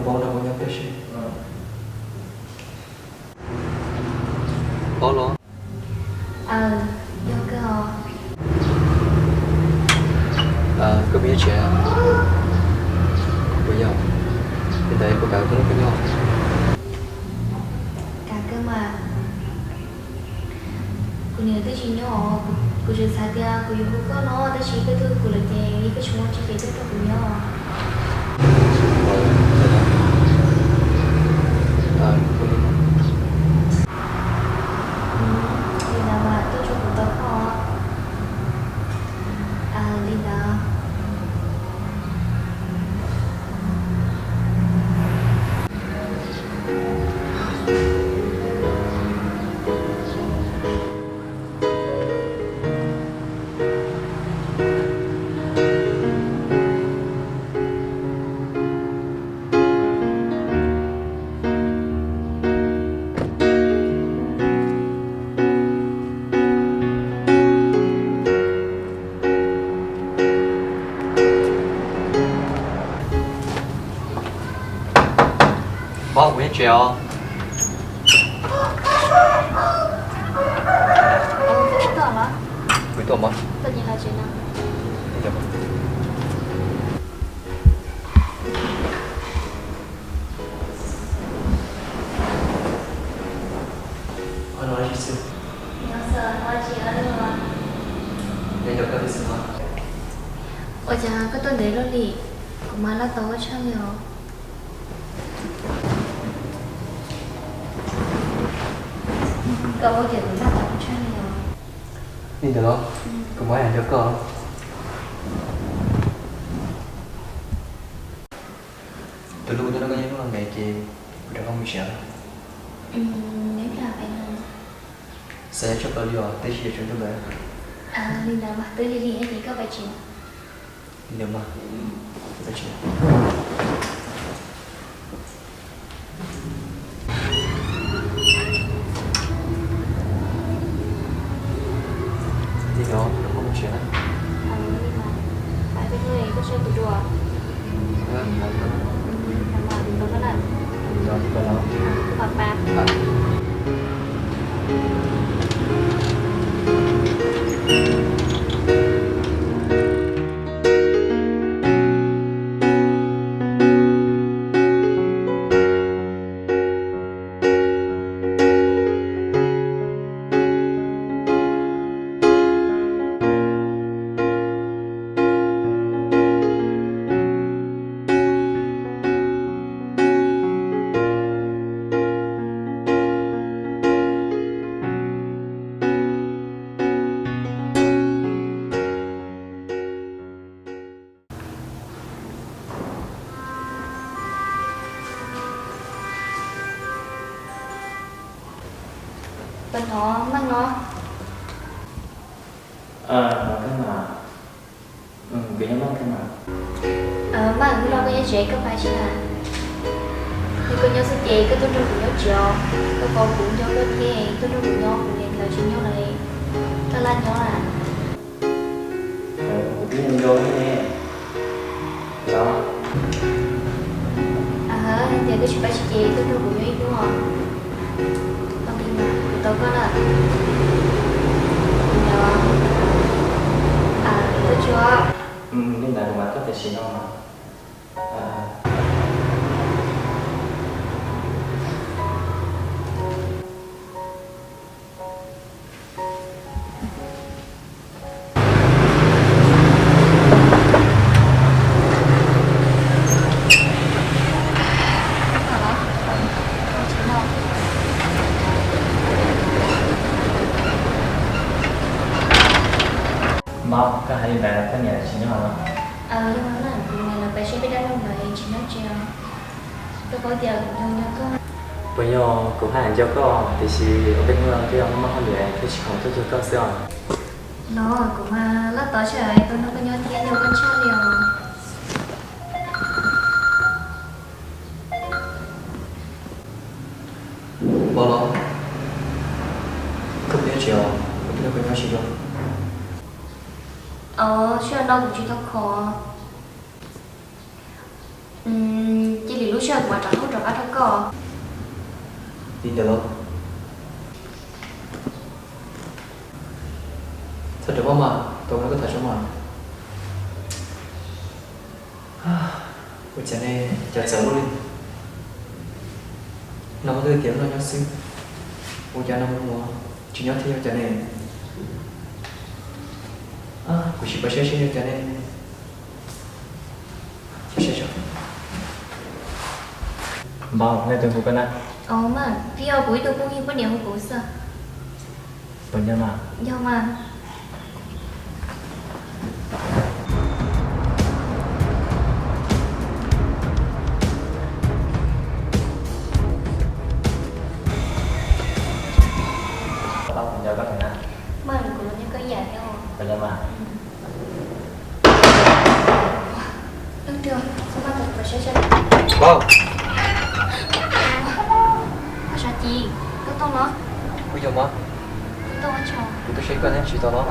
Nrog kuv nyob peb seb. Paub los? Aw, yog kawg os. Koj puas nyob tsev? Puas yog? Li ntawd puas kam koj nrog koj nyob? Kam kawg mas. Kuv niam twb tsis nyob os, kuv tseem xav tias kuv yuav hu koj no tab sis koj tuaj hu kuv lawm ces yeej koj tsis muaj tsis ces tuaj nrog kuv nyob. Li ntawd mas tuaj tsuas kuv tos koj. Li ntawd. Pog, kuv nyob tsev os. Kuv tuaj mog. Ua cas koj tuaj ntev luaj li? Kuv mas laj tau koj tshaj li os. Koj ua cas kuv laj tau koj tshaj li os? Li ntawd los, kuv mas yam nco koj. Tus hlub kuv tuaj nrog koj nyob hnub no ntev ces kuv rov qab mus tsev. Xav yog tshaj plaws li os, tab sis yuav tsum ntuj ntawd. Li ntawd mas twb lig lig ces koj pais tsev. Li ntawd mas, pais tsev. Li ntawd, rov qab mus tsev na. Li mas, koj saib kuv dua. Li ntawd, li ntawd. Puas hnov Meej no? Hnov kawg mas. Kuv nyob Meej kawg mas. Meej, hnub no koj nyob tsev koj pais tsis na? Yog koj nyob xwb ces koj tuaj nrog kuv nyob tsev os. Koj pom kuv nco koj thiab tuaj nrog kuv nyob, kuv niam nkawd tsis nyob lawm, koj laj nyob na. Kuv twb nco nco thiab ne. Los, hais tias koj tsis pais tsis ces tuaj nrog kuv nyob ib hnub os. Tau li mas kuv tos koj na. Kuv tos, kuv tos koj. Li ntawd kuv mam tuaj tam sim no mas. Mob, koj hais li ntawd koj niam tsis nyob los? Yog no na, kuv niam lawv pais saib peb dab laug lawm tsis nyob tsev os. Koj paub tias kuv nco nco koj. Puas yog kuv haj yam nco koj tiam sis ua peb hnub no twb yog mob hauj lwm thiaj tsis khoom tuaj cuag koj xwb os. Los kuv mas laj tod sawv daws tuaj nrog koj nyob thiab nco koj tshaj li os. Pom los, koj puas nyob tsev os? Kuv twb nrog koj nyob tsis yog? Os, sij hawm no kuv tsis tau khoom. Cia li lub Tsam kuv mam rov qab rov qab rau koj. Li ntawd los? Txhob rov qab mas, tau no koj tham tso mas. Ua cas ne, cas txawv luaj li. No muaj tej tias no nyob xwb, ua cas no mus tsis nyob thiab, ua cas ne? Kuv sim pab saib seb ua cas ne. Npau, leej twg hu koj na? Twb yog kuv ib tug phooj ywg poj niam hu kuv xwb. Puas nyob mas? Yog mas. Npau, kuv los nyob koj ib yam thiab. Puas nyob mas? Npau. Koj sav ci, koj tuaj no. Kuv yog mas. Kuv tuaj ua tsaug. Kuv tuaj saib koj ne, tsis tau los?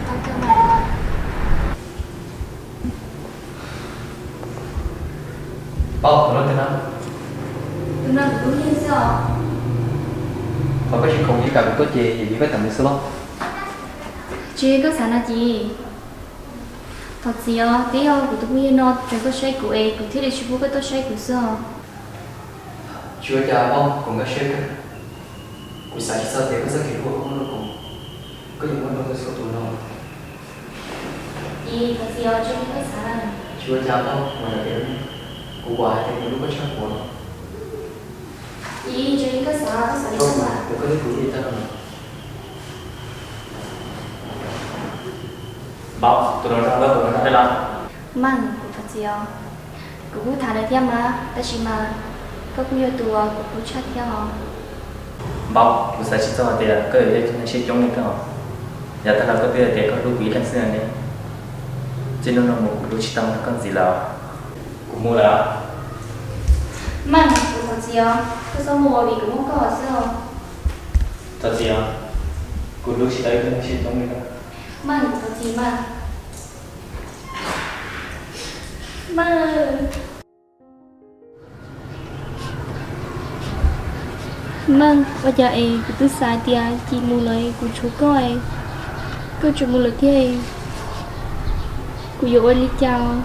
Tau twg mas? Npau, tus no twg na? Tus no kuv tus phooj ywg xwb os. Qhov koj tsis khoom ib kam kuv tuaj ces yog vim koj tam mus xwb los? Tsis, koj xav na ci. Thov txim os, twb yog kuv tus phooj ywg no tseem tuaj saib kuv es kuv thiaj li tsis pub koj tuaj saib kuv xwb os. Tsis ua cas Npau, kuv nkag siab kawg. Kuv xav tsis txog tias koj txoj kev hlub koj muaj rau kuv, koj yuav muaj rau txhua tus no. Ci, thov txim os, tsis ua cas Npau, mus yog tias kuv pom hais tias kuv hlub koj tshaj qub no. Ci, tsis ua li koj xav, koj xav li koj xav. Tus koj twb kuv ib tag no. Npau, tus no zoo, tus no zoo li los? Meej, kuv thov txim os. Kuv kuj tham lawm thiab mas, tab sis mas koj kuj yog tus uas kuv hlub tshaj thiab os. Npau, kuv xav tsis txog tias koj yuav yog ib tug neeg siab coob li koj os. Yav tag los koj twb hais tias koj hlub kuv ib leeg xwb ne. Txij hnub no mus kuv hlub tsis tau koj ntxiv lawm. Kuv mus lawm. Meej, kuv thov txim os, koj txhob mus vim kuv muaj koj xwb os. Thov txim os, kuv hlub tsis tau ib tug neeg siab coob li koj. Meej, kuv thov txim mas. Meej. Meej, ua cas es kuv twb xav tias ci mus lawm kuv tshuav koj es koj tseem mus lawm thiab, kuv yuav ua li cas?